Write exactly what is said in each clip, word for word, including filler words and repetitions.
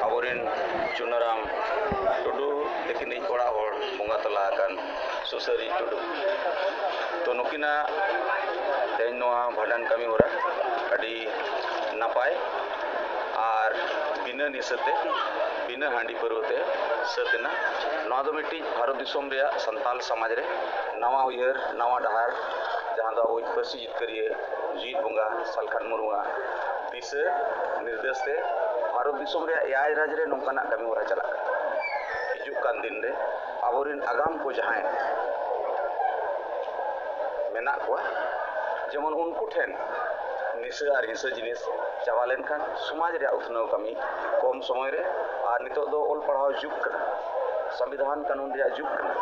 ᱟᱵᱚᱨᱮᱱ ᱪᱩᱱᱟᱨᱟᱢ ᱴᱩᱰᱩ ᱛᱟᱹᱠᱤᱱᱤᱡ ᱚᱲᱟᱜ ᱦᱚᱲ ᱵᱚᱸᱜᱟ ᱛᱟᱞᱟ ᱟᱠᱟᱱ ᱥᱩᱥᱟᱹᱨᱤᱡ ᱴᱩᱰᱩ᱾ ᱛᱚ, ᱱᱩᱠᱤᱱᱟᱜ ᱛᱮᱦᱮᱧ ᱱᱚᱣᱟ ᱵᱷᱟᱸᱰᱟᱱ ᱠᱟᱹᱢᱤ ᱦᱚᱨᱟ ᱟᱹᱰᱤ ᱱᱟᱯᱟᱭ ᱟᱨ ᱵᱤᱱᱟᱹ ᱱᱤᱥᱟᱹᱛᱮ, ᱵᱤᱱᱟᱹ ᱦᱟᱺᱰᱤ ᱯᱟᱹᱨᱣᱟᱹ ᱛᱮ ᱥᱟᱹᱛ ᱮᱱᱟ᱾ ᱱᱚᱣᱟ ᱫᱚ ᱢᱤᱫᱴᱤᱡ ᱵᱷᱟᱨᱚᱛ ᱫᱤᱥᱚᱢ ᱨᱮᱭᱟᱜ ᱥᱟᱱᱛᱟᱞ ᱥᱚᱢᱟᱡᱽ ᱨᱮ ᱱᱟᱣᱟ ᱩᱭᱦᱟᱹᱨ, ᱱᱟᱣᱟ ᱰᱟᱦᱟᱨ, ᱡᱟᱦᱟᱸ ᱫᱚ ᱟᱵᱚᱭᱤᱡ ᱯᱟᱹᱨᱥᱤ ᱡᱤᱛᱠᱟᱹᱨᱤᱭᱟᱹ ᱡᱤᱣᱤᱫ ᱵᱚᱸᱜᱟ ᱥᱟᱞᱠᱷᱟᱱ ᱢᱩᱨᱢᱩᱣᱟᱜ ᱫᱤᱥᱟᱹ ᱱᱤᱨᱫᱮᱥ ᱛᱮ ᱵᱷᱟᱨᱚᱛ ᱫᱤᱥᱚᱢ ᱨᱮᱭᱟᱜ ᱮᱭᱟᱭ ᱨᱟᱡᱽ ᱨᱮ ᱱᱚᱝᱠᱟᱱᱟᱜ ᱠᱟᱹᱢᱤ ᱦᱚᱨᱟ ᱪᱟᱞᱟᱜ ᱠᱟᱱᱟ᱾ ᱦᱤᱡᱩᱜ ᱠᱟᱱ ᱫᱤᱱ ᱨᱮ ᱟᱵᱚᱨᱮᱱ ᱟᱜᱟᱢ ᱠᱚ ᱡᱟᱦᱟᱸᱭ ᱢᱮᱱᱟᱜ ᱠᱚᱣᱟ, ᱡᱮᱢᱚᱱ ᱩᱱᱠᱩ ᱴᱷᱮᱱ ᱱᱤᱥᱟᱹ ᱟᱨ ᱦᱤᱸᱥᱟᱹ ᱡᱤᱱᱤᱥ ᱪᱟᱵᱟ ᱞᱮᱱᱠᱷᱟᱱ ᱥᱚᱢᱟᱡᱽ ᱨᱮᱭᱟᱜ ᱩᱛᱱᱟᱹᱣ ᱠᱟᱹᱢᱤ ᱠᱚᱢ ᱥᱚᱢᱚᱭ ᱨᱮ ᱟᱨ ᱱᱤᱛᱚᱜ ᱫᱚ ᱚᱞ ᱯᱟᱲᱦᱟᱣ ᱡᱩᱜᱽ ᱠᱟᱱᱟ, ᱥᱚᱝᱵᱤᱫᱷᱟᱱ ᱠᱟᱹᱱᱩᱱ ᱨᱮᱭᱟᱜ ᱡᱩᱜᱽ ᱠᱟᱱᱟ᱾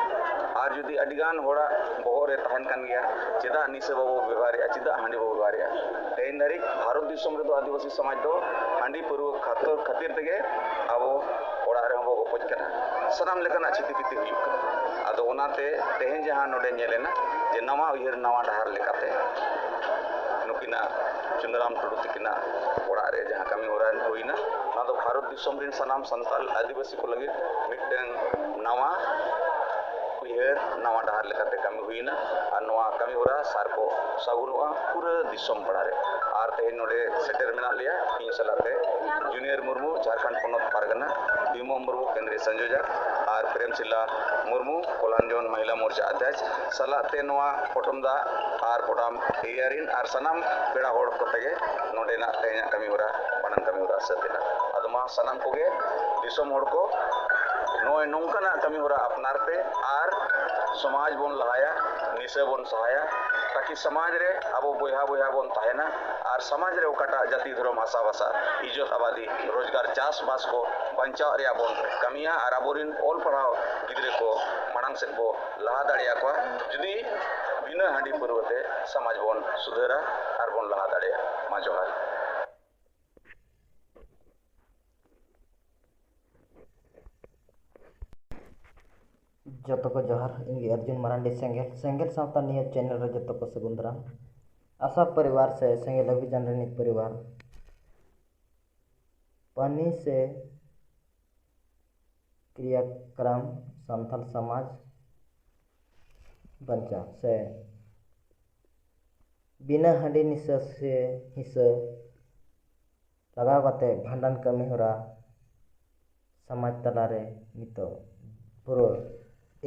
ᱟᱨ ᱡᱩᱫᱤ ᱟᱹᱰᱤᱜᱟᱱ ᱦᱚᱲᱟᱜ ᱵᱚᱦᱚᱜ ᱨᱮ ᱛᱟᱦᱮᱱ ᱠᱟᱱ ᱜᱮᱭᱟ, ᱪᱮᱫᱟᱜ ᱱᱤᱥᱟᱹ ᱵᱟᱵᱚ ᱵᱮᱵᱚᱦᱟᱨᱮᱜᱼᱟ, ᱪᱮᱫᱟᱜ ᱦᱟᱺᱰᱤ ᱵᱚ ᱵᱮᱵᱚᱦᱟᱨᱮᱜᱼᱟ? ᱛᱮᱦᱮᱧ ᱫᱷᱟᱹᱨᱤᱡ ᱵᱷᱟᱨᱚᱛ ᱫᱤᱥᱚᱢ ᱨᱮᱫᱚ ᱟᱹᱫᱤᱵᱟᱹᱥᱤ ᱥᱚᱢᱟᱡᱽ ᱫᱚ ᱦᱟᱺᱰᱤ ᱯᱟᱹᱨᱣᱟᱹ ᱠᱷᱟᱹᱛᱤᱨ, ᱠᱷᱟᱹᱛᱤᱨ ᱛᱮᱜᱮ ᱟᱵᱚ ᱚᱲᱟᱜ ᱨᱮᱦᱚᱸ ᱵᱚ ᱜᱚᱯᱚᱡ ᱠᱟᱱᱟ, ᱥᱟᱱᱟᱢ ᱞᱮᱠᱟᱱᱟᱜ ᱪᱷᱤᱛᱤ ᱵᱤᱛᱤ ᱦᱩᱭᱩᱜ ᱠᱟᱱᱟ᱾ ᱟᱫᱚ ᱚᱱᱟᱛᱮ ᱛᱮᱦᱮᱧ ᱡᱟᱦᱟᱸ ᱱᱚᱰᱮ ᱧᱮᱞ ᱮᱱᱟ ᱡᱮ ᱱᱟᱣᱟ ᱩᱭᱦᱟᱹᱨ ᱱᱟᱣᱟ ᱰᱟᱦᱟᱨ ᱞᱮᱠᱟᱛᱮ ᱱᱩᱠᱤᱱᱟᱜ ᱪᱩᱱᱟᱹᱨᱟᱢ ᱴᱩᱰᱩ ᱛᱟᱹᱠᱤᱱᱟᱜ ᱚᱲᱟᱜ ᱨᱮ ᱡᱟᱦᱟᱸ ᱠᱟᱹᱢᱤ ᱦᱚᱨᱟ ᱦᱩᱭᱱᱟ, ᱚᱱᱟ ᱫᱚ ᱵᱷᱟᱨᱚᱛ ᱫᱤᱥᱚᱢ ᱨᱮᱱ ᱥᱟᱱᱟᱢ ᱥᱟᱱᱛᱟᱲ ᱟᱹᱫᱤᱵᱟᱹᱥᱤ ᱠᱚ ᱞᱟᱹᱜᱤᱫ ᱢᱤᱫᱴᱟᱝ ᱱᱟᱣᱟ ᱩᱭᱦᱟᱹᱨ, ᱱᱟᱣᱟ ᱰᱟᱦᱟᱨ ᱞᱮᱠᱟᱛᱮ ᱠᱟᱹᱢᱤ ᱦᱩᱭᱱᱟ᱾ ᱟᱨ ᱱᱚᱣᱟ ᱠᱟᱹᱢᱤ ᱦᱚᱨᱟ ᱥᱟᱨ ᱠᱚ ᱥᱟᱹᱜᱩᱱᱚᱜᱼᱟ ᱯᱩᱨᱟᱹ ᱫᱤᱥᱚᱢ ᱯᱟᱲᱟ ᱨᱮ᱾ ᱟᱨ ᱛᱮᱦᱮᱧ ᱱᱚᱰᱮ ᱥᱮᱴᱮᱨ ᱢᱮᱱᱟᱜ ᱞᱮᱭᱟ, ᱤᱧ ᱥᱟᱞᱟᱜ ᱛᱮ ᱡᱩᱱᱤᱭᱟᱨ ᱢᱩᱨᱢᱩ, ᱡᱷᱟᱲᱠᱷᱚᱸᱰ ᱯᱚᱱᱚᱛ ᱯᱟᱨᱜᱟᱱᱟ, ᱵᱷᱤᱢᱚ ᱢᱩᱨᱢᱩ, ᱠᱮᱱᱫᱨᱤᱭᱚ ᱥᱚᱝᱡᱳᱡᱚᱠ, ᱟᱨ ᱯᱨᱮᱢᱥᱤᱞᱟ ᱢᱩᱨᱢᱩ, ᱠᱚᱞᱟᱱᱡᱚᱱ ᱢᱚᱦᱤᱞᱟ ᱢᱳᱨᱪᱟ ᱚᱫᱷᱭᱚᱠᱥ ᱥᱟᱞᱟᱜ ᱛᱮ ᱱᱚᱣᱟ ᱯᱚᱴᱚᱢ ᱫᱟᱜ ᱟᱨ ᱯᱚᱴᱟᱢ ᱮᱨᱤᱭᱟ ᱨᱮᱱ ᱟᱨ ᱥᱟᱱᱟᱢ ᱯᱮᱲᱟ ᱦᱚᱲ ᱠᱚ ᱛᱮᱜᱮ ᱱᱚᱰᱮᱱᱟᱜ ᱛᱮᱦᱮᱧᱟᱜ ᱠᱟᱹᱢᱤ ᱦᱚᱨᱟ, ᱵᱷᱟᱸᱰᱟᱱ ᱠᱟᱹᱢᱤ ᱦᱚᱨᱟ ᱥᱟᱹᱛ ᱮᱱᱟ᱾ ᱟᱫᱚ ᱢᱟ ᱥᱟᱱᱟᱢ ᱠᱚᱜᱮ ᱫᱤᱥᱚᱢ ᱦᱚᱲ ᱠᱚ ᱱᱚᱜᱼᱚᱭ ᱱᱚᱝᱠᱟᱱᱟᱜ ᱠᱟᱹᱢᱤ ᱦᱚᱨᱟ ᱟᱯᱱᱟᱨ ᱯᱮ ᱟᱨ ᱥᱚᱢᱟᱡᱽ ᱵᱚᱱ ᱞᱟᱦᱟᱭᱟ, ᱱᱤᱥᱟᱹ ᱵᱚᱱ ᱥᱟᱦᱟᱭᱟ, ᱛᱟᱠᱤ ᱥᱚᱢᱟᱡᱽ ᱨᱮ ᱟᱵᱚ ᱵᱚᱭᱦᱟ ᱵᱚᱭᱦᱟ ᱵᱚᱱ ᱛᱟᱦᱮᱱᱟ ᱟᱨ ᱥᱚᱢᱟᱡᱽ ᱨᱮ ᱚᱠᱟᱴᱟᱜ ᱡᱟᱹᱛᱤ ᱫᱷᱚᱨᱚᱢ ᱦᱟᱥᱟ ᱵᱷᱟᱥᱟ ᱤᱡᱽᱡᱚᱛ ᱟᱵᱟᱫᱤ ᱨᱳᱡᱽᱜᱟᱨ ᱪᱟᱥᱵᱟᱥ ᱠᱚ ᱵᱟᱧᱪᱟᱣ ᱨᱮᱭᱟᱜ ᱵᱚᱱ ᱠᱟᱹᱢᱤᱭᱟ ᱟᱨ ᱟᱵᱚᱨᱮᱱ ᱚᱞ ᱯᱟᱲᱦᱟᱣ ᱜᱤᱫᱽᱨᱟᱹ ᱠᱚ ᱢᱟᱲᱟᱝ ᱥᱮᱫ ᱵᱚ ᱞᱟᱦᱟ ᱫᱟᱲᱮᱭᱟᱠᱚᱣᱟ᱾ ᱡᱩᱫᱤ ᱵᱤᱱᱟᱹ ᱦᱟᱺᱰᱤ ᱯᱟᱹᱨᱣᱟᱹ ᱛᱮ ᱥᱚᱢᱟᱡᱽ ᱵᱚᱱ ᱥᱩᱫᱷᱟᱹᱨᱟ ᱟᱨ ᱵᱚᱱ ᱞᱟᱦᱟ ᱫᱟᱲᱮᱭᱟᱜᱼᱟ᱾ ᱢᱟ ᱡᱚᱦᱟᱨ᱾ ᱡᱚᱛᱚ ᱠᱚ ᱡᱚᱦᱟᱨ, ᱤᱧ ᱜᱮ ᱚᱨᱡᱩᱱ ᱢᱟᱨᱟᱱᱰᱤ ᱥᱮᱸᱜᱮᱞ, ᱥᱮᱸᱜᱮᱞ ᱥᱟᱶᱛᱟ ᱱᱤᱭᱟᱹ ᱪᱮᱱᱮᱞ ᱨᱮ ᱡᱚᱛᱚ ᱠᱚ ᱥᱟᱹᱜᱩᱱ ᱫᱟᱨᱟᱢ᱾ ᱟᱥᱟ ᱯᱚᱨᱤᱵᱟᱨ ᱥᱮ ᱥᱮᱸᱜᱮᱞ ᱚᱵᱷᱤᱡᱟᱱ ᱨᱤᱱᱤᱡ ᱯᱚᱨᱤᱵᱟᱨ ᱯᱟᱹᱱᱤ ᱥᱮ ᱠᱨᱤᱭᱟᱠᱨᱟᱢ ᱥᱟᱱᱛᱟᱲ ᱥᱚᱢᱟᱡᱽ ᱵᱟᱧᱪᱟᱣ ᱥᱮ ᱵᱤᱱᱟᱹ ᱦᱟᱺᱰᱤ ᱱᱤᱥᱟᱹ ᱥᱮ ᱦᱤᱥᱟᱹ ᱞᱟᱜᱟᱣ ᱠᱟᱛᱮ ᱵᱷᱟᱸᱰᱟᱱ ᱠᱟᱹᱢᱤ ᱦᱚᱨᱟ ᱥᱚᱢᱟᱡᱽ ᱛᱟᱞᱟᱨᱮ ᱱᱤᱛᱚᱜ ᱯᱩᱨᱟᱹ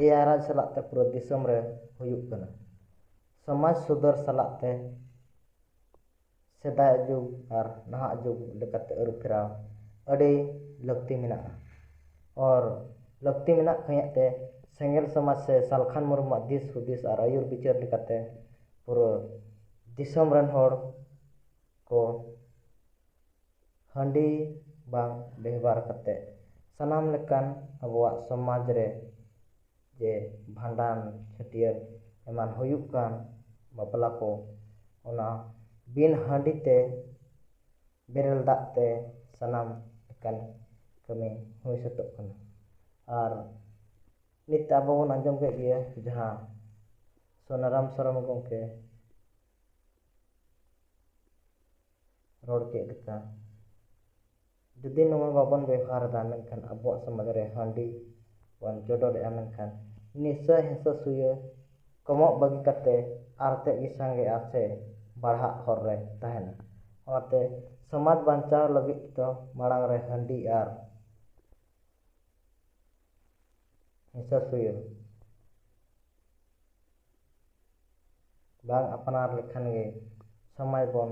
ᱮ ᱟᱭ ᱨᱟᱡᱽ ᱥᱟᱞᱟᱜ ᱛᱮ ᱯᱩᱨᱟᱹ ᱫᱤᱥᱚᱢ ᱨᱮ ᱦᱩᱭᱩᱜ ᱠᱟᱱᱟ᱾ ᱥᱚᱢᱟᱡᱽ ᱥᱩᱫᱷᱟᱹᱨ ᱥᱟᱞᱟᱜ ᱛᱮ ᱥᱮᱫᱟᱭ ᱡᱩᱜᱽ ᱟᱨ ᱱᱟᱦᱟᱜ ᱡᱩᱜᱽ ᱞᱮᱠᱟᱛᱮ ᱟᱹᱨᱩ ᱯᱷᱮᱨᱟᱣ ᱟᱹᱰᱤ ᱞᱟᱹᱠᱛᱤ ᱢᱮᱱᱟᱜᱼᱟ᱾ ᱟᱨ ᱞᱟᱹᱠᱛᱤ ᱢᱮᱱᱟᱜ ᱠᱷᱟᱹᱛᱤᱨ ᱛᱮ ᱥᱮᱸᱜᱮᱞ ᱥᱚᱢᱟᱡᱽ ᱥᱮ ᱥᱟᱞᱠᱷᱟᱱ ᱢᱩᱨᱢᱩᱣᱟᱜ ᱫᱤᱥ ᱦᱩᱫᱤᱥ ᱟᱨ ᱟᱹᱭᱩᱨ ᱵᱤᱪᱟᱹᱨ ᱞᱮᱠᱟᱛᱮ ᱯᱩᱨᱟᱹ ᱫᱤᱥᱚᱢ ᱨᱮᱱ ᱦᱚᱲ ᱠᱚ ᱦᱟᱺᱰᱤ ᱵᱟᱝ ᱵᱮᱣᱦᱟᱨ ᱠᱟᱛᱮ ᱥᱟᱱᱟᱢ ᱞᱮᱠᱟᱱ ᱟᱵᱚᱣᱟᱜ ᱥᱚᱢᱟᱡᱽ ᱨᱮ ᱡᱮ ᱵᱷᱟᱸᱰᱟᱱ, ᱪᱷᱟᱹᱴᱭᱟᱹᱨ ᱮᱢᱟᱱ ᱦᱩᱭᱩᱜ ᱠᱟᱱ ᱵᱟᱯᱞᱟ ᱠᱚ, ᱚᱱᱟ ᱵᱤᱱ ᱦᱟᱺᱰᱤ ᱛᱮ, ᱵᱮᱨᱮᱞ ᱫᱟᱜ ᱛᱮ ᱥᱟᱱᱟᱢ ᱞᱮᱠᱟᱱ ᱠᱟᱹᱢᱤ ᱦᱩᱭ ᱥᱟᱹᱛᱚᱜ ᱠᱟᱱᱟ᱾ ᱟᱨ ᱱᱤᱛ ᱟᱵᱚ ᱵᱚᱱ ᱟᱸᱡᱚᱢ ᱠᱮᱫ ᱜᱮᱭᱟ ᱡᱟᱦᱟᱸ ᱥᱳᱱᱟᱨᱟᱢ ᱥᱚᱨᱮᱱ ᱜᱚᱢᱠᱮ ᱨᱚᱲ ᱠᱮᱫ ᱞᱮᱠᱟ, ᱡᱩᱫᱤ ᱱᱚᱣᱟ ᱵᱟᱵᱚᱱ ᱵᱮᱣᱦᱟᱨ ᱮᱫᱟ, ᱢᱮᱱᱠᱷᱟᱱ ᱟᱵᱚᱣᱟᱜ ᱥᱚᱢᱟᱡᱽ ᱨᱮ ᱦᱟᱺᱰᱤ ᱵᱚᱱ ᱪᱚᱰᱚᱨᱮᱫᱼᱟ, ᱢᱮᱱᱠᱷᱟᱱ ᱱᱤᱥᱟᱹ ᱦᱤᱸᱥᱟᱹ ᱥᱩᱭᱟᱹ ᱠᱚᱢᱚᱜ ᱵᱟᱹᱜᱤ ᱠᱟᱛᱮ ᱟᱨ ᱛᱮᱫ ᱜᱮ ᱥᱟᱸᱜᱮᱜᱼᱟ ᱥᱮ ᱵᱟᱲᱦᱟᱜ ᱦᱚᱨ ᱨᱮ ᱛᱟᱦᱮᱱᱟ᱾ ᱚᱱᱟᱛᱮ ᱥᱚᱢᱟᱡᱽ ᱵᱟᱧᱪᱟᱣ ᱞᱟᱹᱜᱤᱫ ᱫᱚ ᱢᱟᱲᱟᱝ ᱨᱮ ᱦᱟᱺᱰᱤ ᱟᱨ ᱦᱤᱸᱥᱟᱹ ᱥᱩᱭᱟᱹ ᱵᱟᱝ ᱟᱯᱱᱟᱨ ᱞᱮᱠᱷᱟᱱ ᱜᱮ ᱥᱚᱢᱟᱡᱽ ᱵᱚᱱ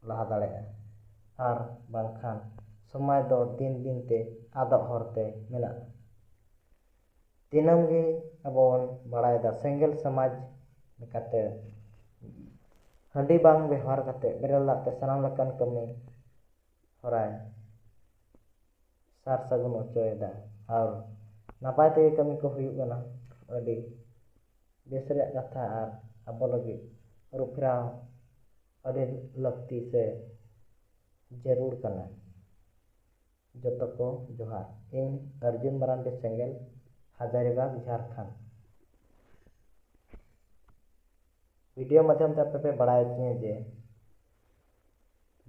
ᱞᱟᱦᱟ ᱫᱟᱲᱮᱭᱟᱜᱼᱟ, ᱟᱨ ᱵᱟᱝᱠᱷᱟᱱ ᱥᱚᱢᱟᱡᱽ ᱫᱚ ᱫᱤᱱ ᱫᱤᱱ ᱛᱮ ᱟᱫᱚᱜ ᱦᱚᱨ ᱛᱮ ᱢᱮᱱᱟᱜᱼᱟ᱾ ᱫᱤᱱᱟᱹᱢ ᱜᱮ ᱟᱵᱚ ᱵᱚᱱ ᱵᱟᱲᱟᱭᱮᱫᱟ, ᱥᱮᱸᱜᱮᱞ ᱥᱚᱢᱟᱡᱽ ᱞᱮᱠᱟᱛᱮ ᱦᱟᱺᱰᱤ ᱵᱟᱝ ᱵᱮᱣᱦᱟᱨ ᱠᱟᱛᱮ ᱵᱮᱨᱮᱞ ᱫᱟᱜ ᱛᱮ ᱥᱟᱱᱟᱢ ᱞᱮᱠᱟᱱ ᱠᱟᱹᱢᱤ ᱦᱚᱨᱟᱭ ᱥᱟᱨ ᱥᱟᱹᱜᱩᱱ ᱦᱚᱪᱚᱭᱮᱫᱟ ᱟᱨ ᱱᱟᱯᱟᱭ ᱛᱮᱜᱮ ᱠᱟᱹᱢᱤ ᱠᱚ ᱦᱩᱭᱩᱜ ᱠᱟᱱᱟ᱾ ᱟᱹᱰᱤ ᱵᱮᱥ ᱨᱮᱭᱟᱜ ᱠᱟᱛᱷᱟ ᱟᱨ ᱟᱵᱚ ᱞᱟᱹᱜᱤᱫ ᱟᱹᱨᱩ ᱯᱷᱮᱨᱟᱣ ᱟᱹᱰᱤ ᱞᱟᱹᱠᱛᱤ ᱥᱮ ᱡᱟᱹᱨᱩᱲ ᱠᱟᱱᱟ᱾ ᱡᱚᱛᱚ ᱠᱚ ᱡᱚᱦᱟᱨ᱾ ᱤᱧ ᱚᱨᱡᱩᱱ ᱢᱟᱨᱟᱱᱰᱤ ᱥᱮᱸᱜᱮᱞ, ᱦᱟᱡᱟᱨᱤᱵᱟᱜᱽ, ᱡᱷᱟᱲᱠᱷᱚᱸᱰ᱾ ᱵᱷᱤᱰᱤᱭᱳ ᱢᱟᱫᱽᱫᱷᱚᱢ ᱛᱮ ᱟᱯᱮ ᱯᱮ ᱵᱟᱲᱟᱭ ᱦᱚᱪᱚᱧᱟ ᱡᱮ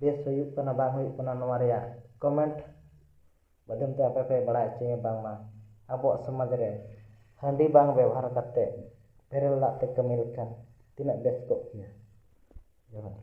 ᱵᱮᱥ ᱦᱩᱭᱩᱜ ᱠᱟᱱᱟ ᱵᱟᱝ ᱦᱩᱭᱩᱜ ᱠᱟᱱᱟ, ᱱᱚᱣᱟ ᱨᱮᱭᱟᱜ ᱠᱚᱢᱮᱱᱴ ᱢᱟᱫᱽᱫᱷᱚᱢ ᱛᱮ ᱟᱯᱮ ᱯᱮ ᱵᱟᱲᱟᱭ ᱦᱚᱪᱚᱧᱟ ᱵᱟᱝᱢᱟ ᱟᱵᱚᱣᱟᱜ ᱥᱚᱢᱟᱡᱽ ᱨᱮ ᱦᱟᱺᱰᱤ ᱵᱟᱝ ᱵᱮᱵᱚᱦᱟᱨ ᱠᱟᱛᱮ ᱵᱮᱨᱮᱞ ᱫᱟᱜ ᱛᱮ ᱠᱟᱹᱢᱤ ᱞᱮᱠᱷᱟᱱ ᱛᱤᱱᱟᱹᱜ ᱵᱮᱥ ᱠᱚᱜ ᱠᱮᱭᱟ᱾ ᱡᱚᱦᱟᱨ᱾